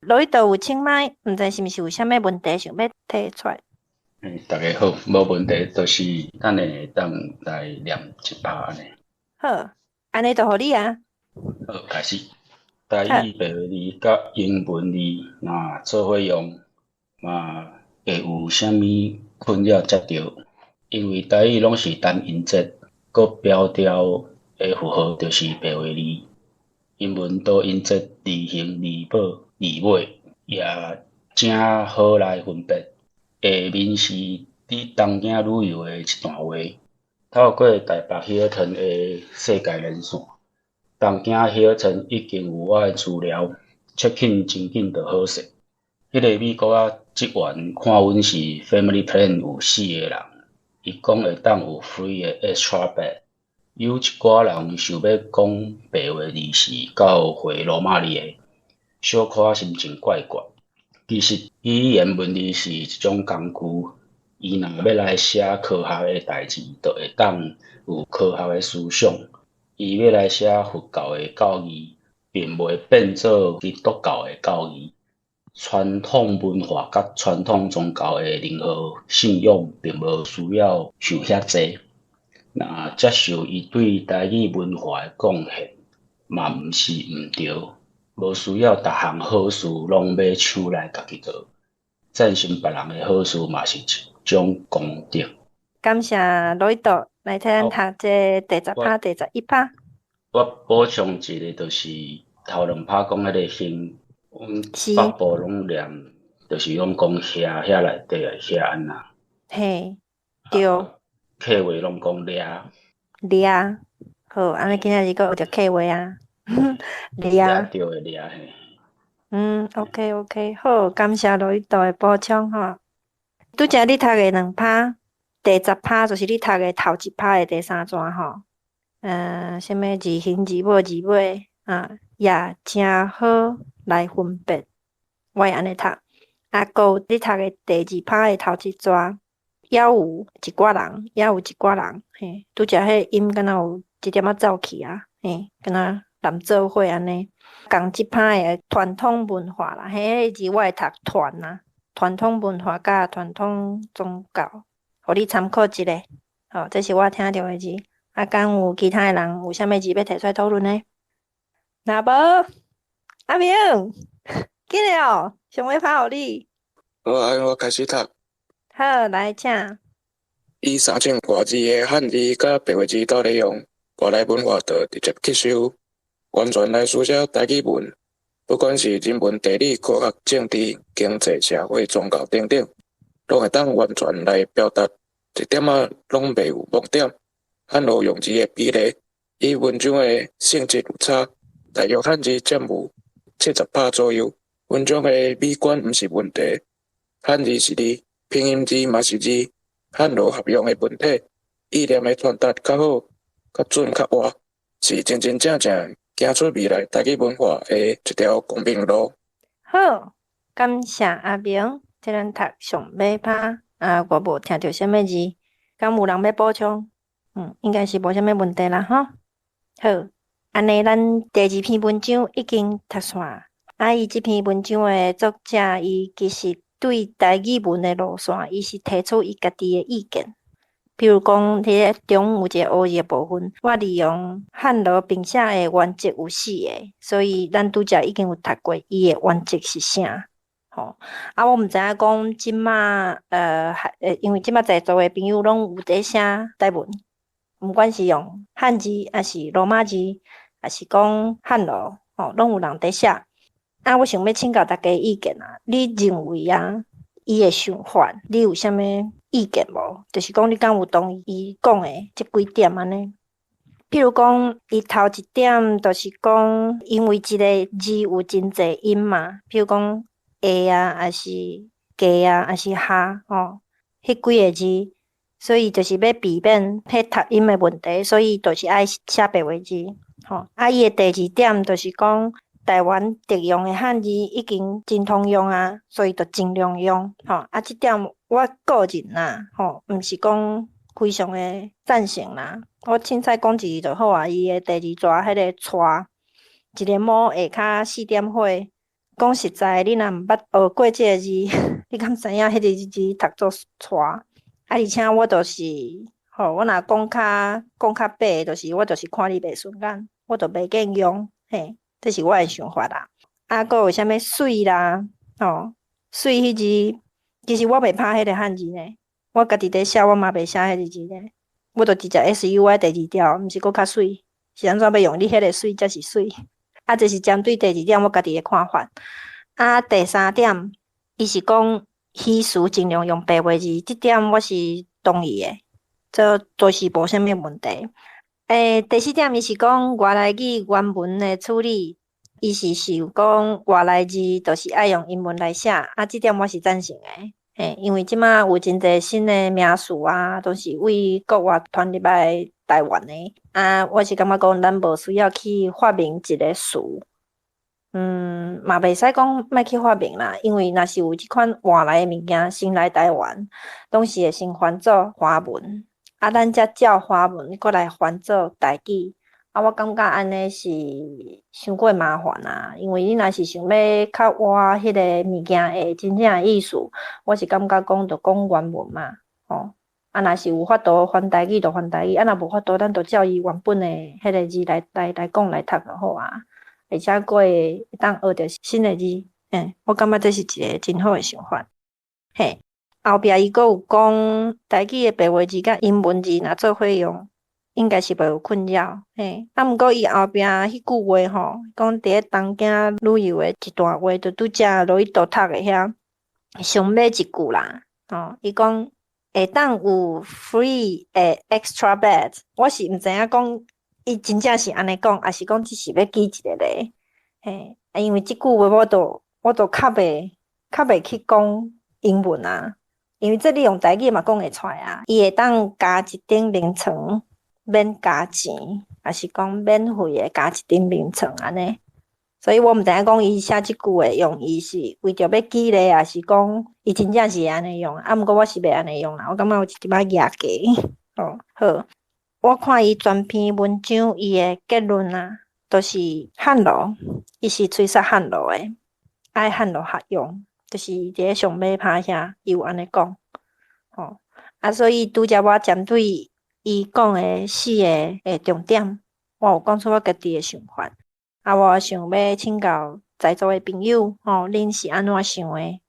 落去都有請麥，毋知是毋是有啥物問題想欲提出來？
欸，大家好，無問題，就是等下會當來念一拍按呢。
好，按呢就予你啊。
好，開始。台語白話字佮英文字若做伙用，嘛會有啥物困擾才對？因為台語攏是單音節，閣標調的符號就是白話字。英文多音節字形、字母、字尾也誠好來分別。下面是佇東京旅遊的一段話：透過台北希爾頓的世界連線，東京希爾頓已經有我的資料，check in 真緊就好勢。彼個美國仔職員看阮是 family plan 有四個人，伊講會當有 free 的 extra bed。有一寡人想欲講白話字是教會羅馬字的，小可心情怪怪。其實語言文字是一種工具，伊若欲來寫科學的代誌，就會當有科學的思想；伊欲來寫佛教的教義，並袂變做基督教的教義。傳統文化佮傳統宗教的任何信仰，並無需要想遐濟。若接受伊對台語文化的貢獻，嘛毋是毋對。無需要逐項好事攏欲搶來家己做，贊成別人的好事嘛是一種功德。
感謝羅伊多來替咱讀這第十拍、第11拍。
我補充一個，就是頭兩拍講彼個興，阮北部攏念，就是攏講遐遐內底的遐按怎。
嘿，對。
客話攏講掠。
掠，好，按呢今仔日閣有一個客話啊。掠。
掠著的掠嘿。
OK OK，好，感謝羅伊多的補充吼。拄才你讀的兩拍，第十拍就是你讀的頭一拍的第三段吼。啥物字形、字母、字尾啊，也誠好來分別。我會按呢讀。啊，閣有你讀的第二拍的頭一段，猶有一寡人，猶有一寡人，嘿，拄才彼個音敢若有一點仔走去啊。嘿，敢若攬做伙按呢。仝這拍的傳統文化啦，彼个字我會讀傳啊，傳統文化佮傳統宗教，予你參考一下。吼，這是我聽著的字。啊，敢有其他的人有啥物字欲提出來討論呢？若無，阿明，緊來哦，上尾拍予你。
好啊，我開始讀。
好，來，請。
以三種外字的漢字佮白話字鬥咧用，外來文化就直接吸收，完全來書寫台語文。不管是人文、地理、科學、政治、經濟、社會、宗教等等，攏會當完全來表達，一點仔攏袂有盲點。漢羅用字的比例，與文章的性質有差，大約漢字佔有70%左右。文章的美觀毋是問題，漢字是字，拼音字嘛是字，漢羅合用的文體，意念的傳達較好、較準、較活，是真真正正行出未來台語文化的一條光明路。
好，感謝阿明，這咱讀上尾拍，啊，我無聽著啥物字，敢有人欲補充？應該是無啥物問題啦，吼。好，按呢，咱第二篇文章已經讀煞。啊，伊這篇文章的作者，伊其實對台語文的路線，伊是提出伊家己的意見。比如講，佇咧中有一個烏字的部分，我利用漢羅並寫的原則有四個，所以咱拄才已經有讀過，伊的原則是啥？吼，啊，我毋知影講這馬，因為這馬在座的朋友攏有佇寫台文，毋管是用漢字，抑是羅馬字，抑是講漢羅，吼，攏有人佇寫。啊，我想欲請教大家意見啊，你認為啊，伊的想法，你有啥物意見無？就是講你敢有同意伊講的這幾點按呢？譬如講，伊頭一點就是講，因為一个字有真濟音嘛，譬如講下啊，抑是加啊，抑是哈，吼，彼幾个字，所以就是欲避免彼讀音的問題，所以就是愛寫白話字，吼。啊，伊的第二點就是講，台灣特用的漢字已經真通用啊，所以就盡量用，吼。啊，這點我個人啦，吼，毋是講非常的贊成啦。我凊彩講一字就好啊。伊的第二逝彼个帶，一个某下跤四點火。講實在，你若毋捌學過這个字，你敢知影彼个字讀做帶？啊，而且我就是，吼，我若講較白，就是我就是看你袂順眼，我就袂見用，嘿。這是我的想法啦。啊，閣有啥物媠啦，吼，媠彼字，其實我袂拍彼个漢字呢。我家己佇寫，我嘛袂寫彼个字呢。我就直接 S U Y 第二條，毋是閣較媠？是按怎欲用你彼个媠才是媠？啊，這是針對第二點我家己的看法。啊，第三點，伊是講虛詞盡量用白話字，這點我是同意的，這都是無啥物問題。第四點，伊是講外來語原文的處理，伊是想講外來字就是愛用英文來寫，啊，這點我是贊成的，嘿，因為這馬有真濟新的名詞啊，都是為國外傳入來台灣的，啊，我是感覺講咱無需要去發明一个詞，嘛袂使講莫去發明啦，因為若是有這款外來的物件先來台灣，攏是會先翻做華文。啊，咱才照華文閣來翻做台語，啊，我感覺按呢是傷過麻煩啊，因為你若是想欲較活彼个物件的真正的意思，我是感覺講就講原文嘛，吼，啊，若是有法度翻台語就翻台語，啊，若無法度，咱就照伊原本的彼个字來講來讀就好啊，而且閣會當學著新的字，我感覺這是一个真好的想法，嘿。後壁伊閣有講台語的白話字佮英文字若做伙用，應該是袂有困擾。嘿，啊，毋過伊後壁彼句話吼，講佇咧東京旅遊的一段話，就拄才落去倒讀的遐，上尾一句啦，吼，伊講會當有 free 的 extra bed，我是毋知影講伊真正是按呢講，抑是講只是欲舉一个例，嘿，啊，因為這句話我都較袂去講英文啊。因為這你用台語嘛講會出來啊，伊會當加一頂眠床，免加錢，抑是講免費的加一頂眠床按呢。所以我毋知影講伊寫這句的用意是為著欲舉例，抑是講伊真正是按呢用。啊，毋過我是袂按呢用啦，我感覺有一點仔額價。哦，好，我看伊全篇文章，伊的結論啊，都是漢羅，伊是吹殺漢羅的，愛漢羅合用，就是佇咧上尾拍遐，伊有按呢講，吼啊，所以拄才我針對伊講的四個的重點，我有講出我家己的想法，啊，我想欲請教在座的朋友，吼，恁是按怎想的？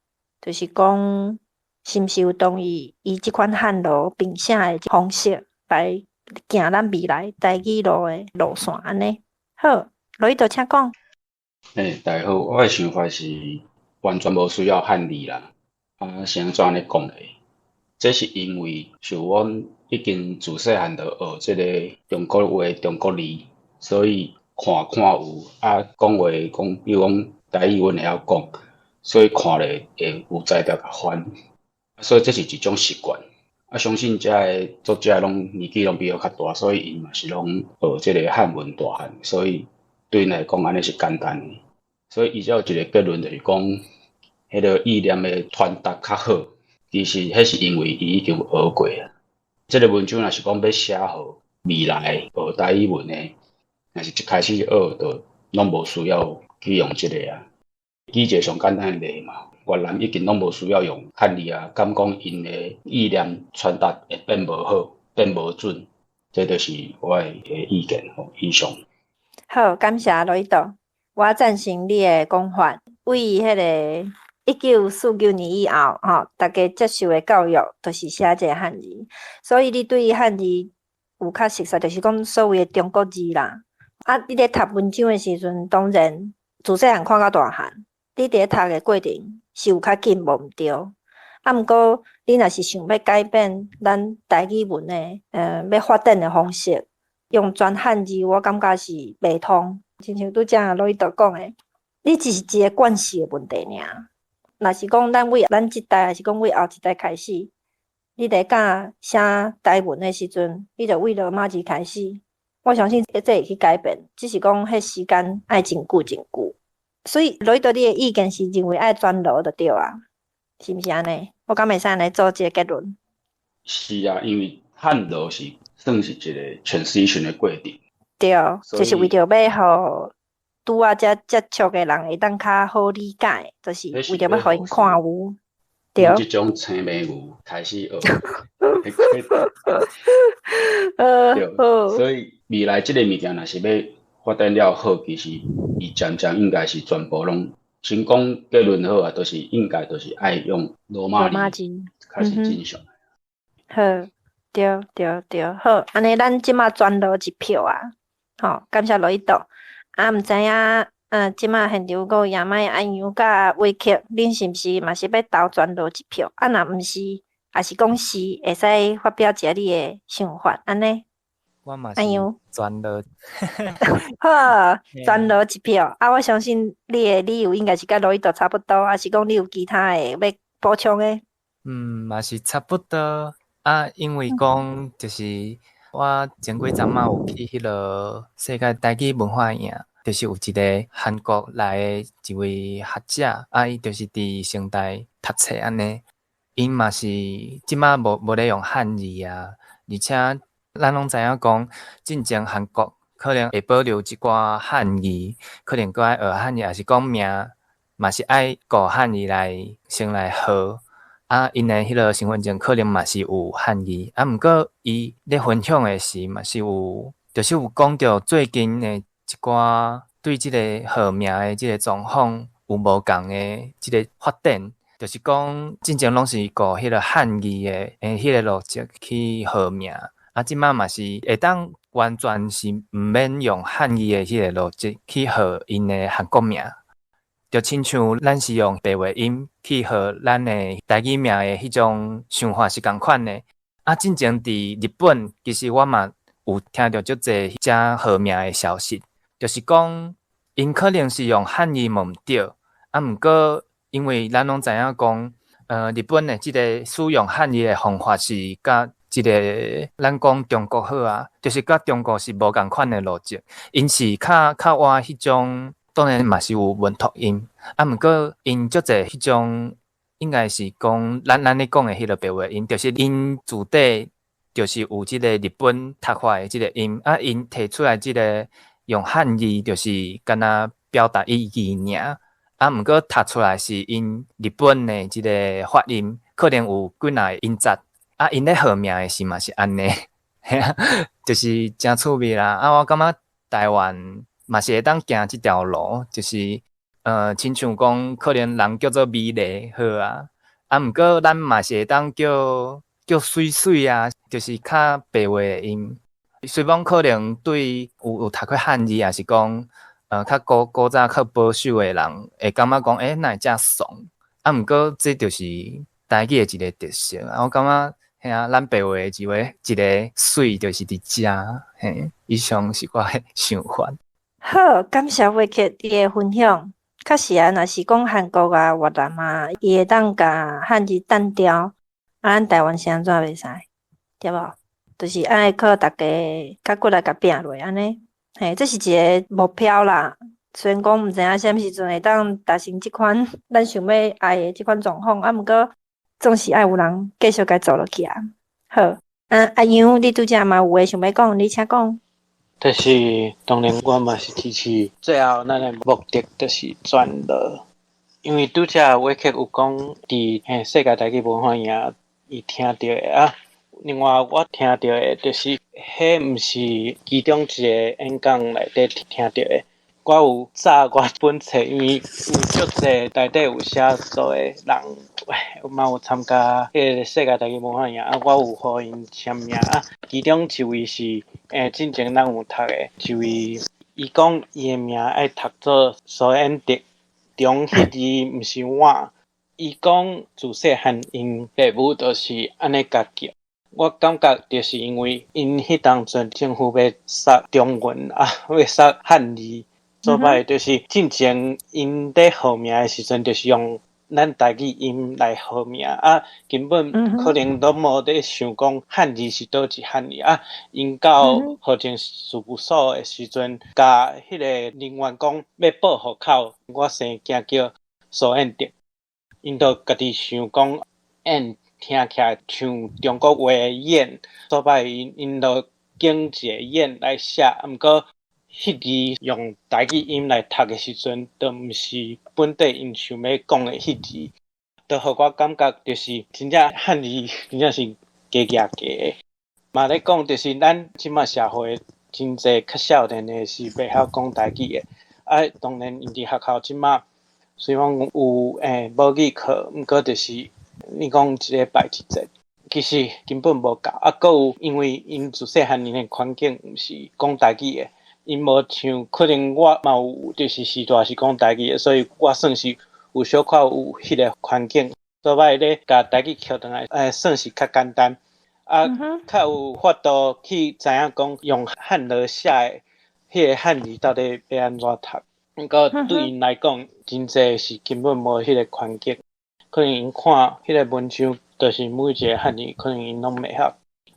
就是講，是毋是有同意以這款漢羅並寫的方式來行咱未來台語路的路線按呢？好，羅伊就請講。
欸，大家好，我的想法是完全無需要漢字啦。啊，是按怎按呢講咧？這是因為像阮已經自細漢就學這个中國話、中國字，所以看看有啊，講話講，比如講台語，阮會曉講，所以看咧會有才調共翻。所以這是一種習慣。啊，相信遮的作者攏年紀攏比我較大，所以𪜶嘛是攏學這个漢文大漢，所以對𪜶來講按呢是簡單的。所以伊才有一个結論，就是講，彼个意念的傳達較好。其實彼是因為伊已經學過啊。這个文章若是講欲寫予未來學台語文的，若是一開始學就攏無需要去用這个啊。舉一个上簡單的例嘛，越南已經攏無需要用漢字啊，敢講𪜶的意念傳達會變無好，變無準，這就是我的意見吼。以上。
好，感謝羅伊道，我贊成你的講法。為彼个1949年以後，吼，大家接受的教育都是寫這个漢字，所以你對漢字有較熟悉，就是講所謂的中國字啦。啊，你咧讀文章的時陣，當然自細漢看到大漢，你佇咧讀的過程是有較緊，無毋對。啊，毋過你若是想欲改變咱台語文的，欲發展的方式，用全漢字，我感覺是袂通。親像拄才羅伊道講的，你只是一個慣勢的問題爾。若是講咱為咱這代，抑是講為後一代開始，你佇教寫台文的時陣，你就為羅馬字開始。我相信這會去改變，只是講彼時間愛真久真久。所以羅伊道，你的意見是認為愛全羅就對啊，是毋是按呢？我敢會使按呢做這个結論？
是啊，因為漢羅是算是一個 transition 的過程。
對，就是為著欲予拄仔才接觸的人會當較好理解，就是為著欲予𪜶看有。對。
這種青梅牛開始學。對，所以未來這个物件若是欲發展了好，其實伊漸漸應該是全部攏先講結論好啊，就是應該就是愛用羅馬字，較是正常。
好，對對對，好，按呢咱這馬全羅一票啊，吼，感謝羅伊道。啊，毋知影，這馬現場閣有亞麥、阿楊佮偉克，恁是毋是嘛是欲投全羅一票？啊，若毋是，抑是講是，會使發表一下你的想法，按呢？
我嘛是全羅。
好，全羅一票。啊，我相信你的理由應該是佮羅伊道差不多，抑是講你有其他的欲補充的？
嗯，嘛是差不多。啊，因為講就是我前幾陣仔有去彼个世界台語文化營，就是有一個韓國來的一位學者，啊，伊就是佇成大讀冊按呢，𪜶嘛是這馬無咧用漢字啊，而且咱攏知影講，進前韓國可能會保留一寡漢字，可能閣愛學漢字，抑是講名嘛是愛顧漢字來先來號。啊，𪜶的彼个身份證可能嘛是有漢字，啊，毋過伊咧分享的時嘛是有，就是有講著最近的一寡對這个號名的這个狀況有無仝的這个發展，就是講進前攏是顧彼个漢字的彼个邏輯去號名，啊，這馬嘛是會當完全是毋免用漢字的彼个邏輯去號𪜶的韓國名。就親像咱是用白話音去號咱的台語名的彼種想法是仝款的。啊，進前佇日本，其實我嘛有聽著足濟遮號名的消息，就是講𪜶可能是用漢字嘛毋對，啊，毋過因為咱攏知影講，日本的這个使用漢字的方法是佮這个咱講中國好啊，就是佮中國是無仝款的邏輯，𪜶是較較倚彼種。當然嘛是有文讀音，啊，毋過𪜶足濟彼種，應該是講咱咧講的彼个白話音，就是𪜶自底就是有這个日本讀法的這个音，啊，𪜶提出來這个用漢字就是敢若表達意義爾，啊，毋過讀出來是𪜶日本的這个發音，可能有幾若個音節，啊，𪜶咧號名的時嘛是按呢，嘿啊，就是誠趣味啦。啊，我感覺台灣嘛是會當行這條路，就是親像講可能人叫做美麗好啊，啊，毋過咱嘛是會當叫媠媠啊，就是較白話的音。雖罔可能對有讀過漢字，抑是講較古早較保守的人，會感覺講，欸，哪會遮慫？啊，毋過這就是台語的一个特色。啊，我感覺，嘿啊，咱白話的一个媠就是佇遮，嘿，以上是我的想法。
好，感謝偉克你的分享。確實啊，若是講韓國啊、越南啊，伊會當共漢字單調，啊，咱台灣是按怎袂使？對無？就是愛靠逐家較骨力共拚落按呢。嘿，這是一个目標啦。雖然講毋知影啥物時陣會當達成這款咱想欲愛的這款狀況，啊，毋過總是愛有人繼續共做落去啊。好，啊，阿楊，你拄才嘛有話想欲講，你請講。
就是當然，我嘛是支持。最後，咱的目的就是全羅，因為拄才偉克有講，佇嘿世界台語文化營，伊聽著的啊。另外，我聽著的就是，彼毋是其中一個演講內底聽著的。我有查我本冊，因為有足濟內底有寫作的人，嘛有參加彼个世界台語文化營啊，我有予𪜶簽名啊。其中一位是進前咱有讀的一位，伊講伊的名愛讀做蘇延德，中彼字毋是碗。伊講自細漢𪜶爸母就是按呢共叫。我感覺就是因為𪜶彼當陣政府欲殺中文啊，欲殺漢字。所擺就是進前𪜶咧號名的時陣，就是用咱台語音來號名啊，根本可能攏無咧想講漢字是佗一漢字啊。𪜶到戶政事務所的時陣，共彼個人員講欲報戶口，我生囝叫蘇燕德，𪜶就家己想講燕聽起來像中國話的燕，所擺𪜶就揀一个燕來寫，毋過彼字用台語音來讀的時陣，就毋是本地𪜶想欲講的彼字，就予我感覺就是真正漢字真正是加舉的。嘛咧講就是咱這馬社會真濟較少年的是袂曉講台語的，啊，當然𪜶佇學校這馬雖然有母語課，毋過就是你講一禮拜一節，其實根本無夠。啊，閣有因為𪜶自細漢𪜶的環境毋是講台語的。𪜶無像可能我嘛有，就是序大是講台語的，所以我算是有小可有彼个環境，所以咧共台語抾轉來，算是較簡單。啊，較有法度去知影講用漢羅寫的彼个漢字到底欲按怎讀。毋過對𪜶來講，真濟是根本無彼個環境，可能𪜶看彼個文章，就是每一个漢字，可能𪜶攏袂曉，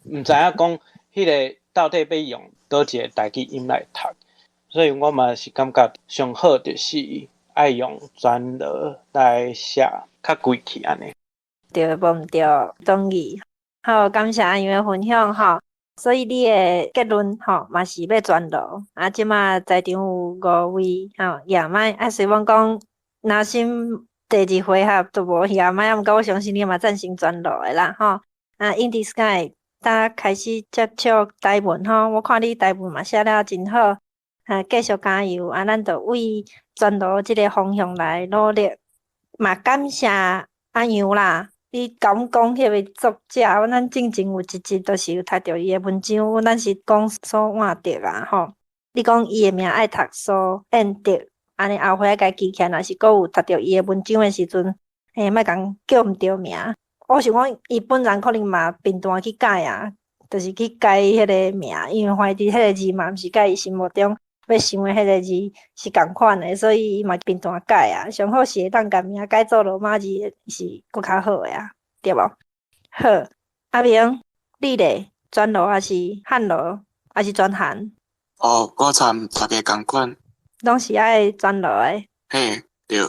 毋知影講彼个到底欲用佗一个台語音來讀，所以我嘛是感覺上好就是愛用全羅來寫，較規氣按呢。
對，無毋對，同意。好，感謝阿楊的分享吼。所以你的結論吼嘛是欲全羅。啊，這馬在場有五位吼，也麥啊，雖罔講若心第二回合都無也麥，毋過我相信你嘛贊成全羅的啦吼。啊，Indy Sky。搭開始接觸台文吼，我看你台文嘛寫了真好，啊，繼續加油！啊，咱就為全羅這个方向來努力。嘛，感謝阿楊啦，你共阮講彼个作者，咱進前有一集都是有讀著伊的文章，咱是講蘇煥德啊吼。你講伊的名愛讀蘇燕德，按呢後歲共記起來，若是閣有讀著伊的文章的時陣，嘿，莫共叫毋著名。我想講，伊本人可能嘛貧惰去改啊，就是去改彼个名，因為發現彼个字嘛，毋是佮伊心目中欲想的彼个字是仝款的，所以伊嘛貧惰改啊。上好是會當共名改做羅馬字是閣較好的啊，對無？好，阿明，你咧？全羅抑是漢羅，抑是全韓？
哦，我參大家仝款。
攏是愛全羅的。
嘿，對。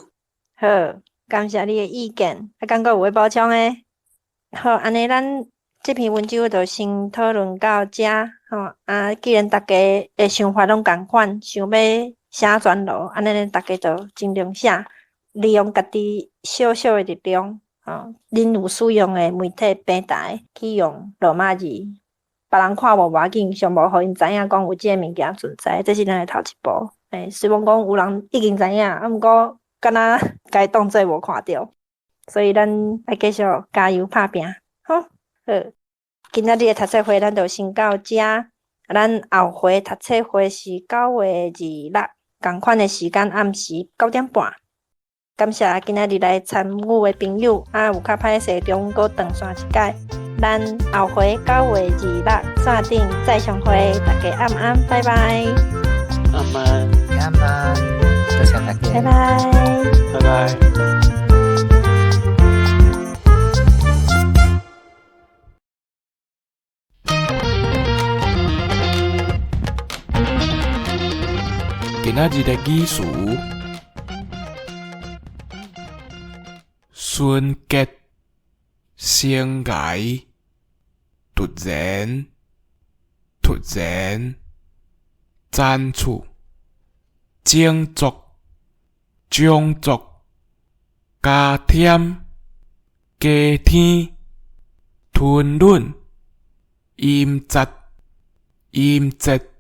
好，感謝你的意見，啊，敢閣有欲補充的？好，按呢咱這篇文章就先討論到遮吼。啊，既然逐家的想法攏仝款，想欲寫全羅，按呢逐家就盡量寫，利用家己小小的力量，吼，恁有使用的媒體平台去用羅馬字，別人看無無要緊，上無予𪜶知影講有這个物件存在，這是咱的頭一步。欸，雖罔講有人已經知影，啊，毋過敢若共伊當做無看著，所以咱愛繼續加油拍拚，好，好。今仔日的讀冊會咱就先到遮，咱後回讀冊會是9月26，仝款的時間暗時9點半。感謝今仔日來參與的朋友，啊，有較歹勢中閣斷線一擺，咱後回9月26線頂再相會，大家暗安，拜拜。
暗安，
暗安，多謝大家，
拜拜，
拜拜。
今仔日的語詞：純潔、生涯、突然、突然、展出、種族、種族、加添、加添、吞忍、音節、音節。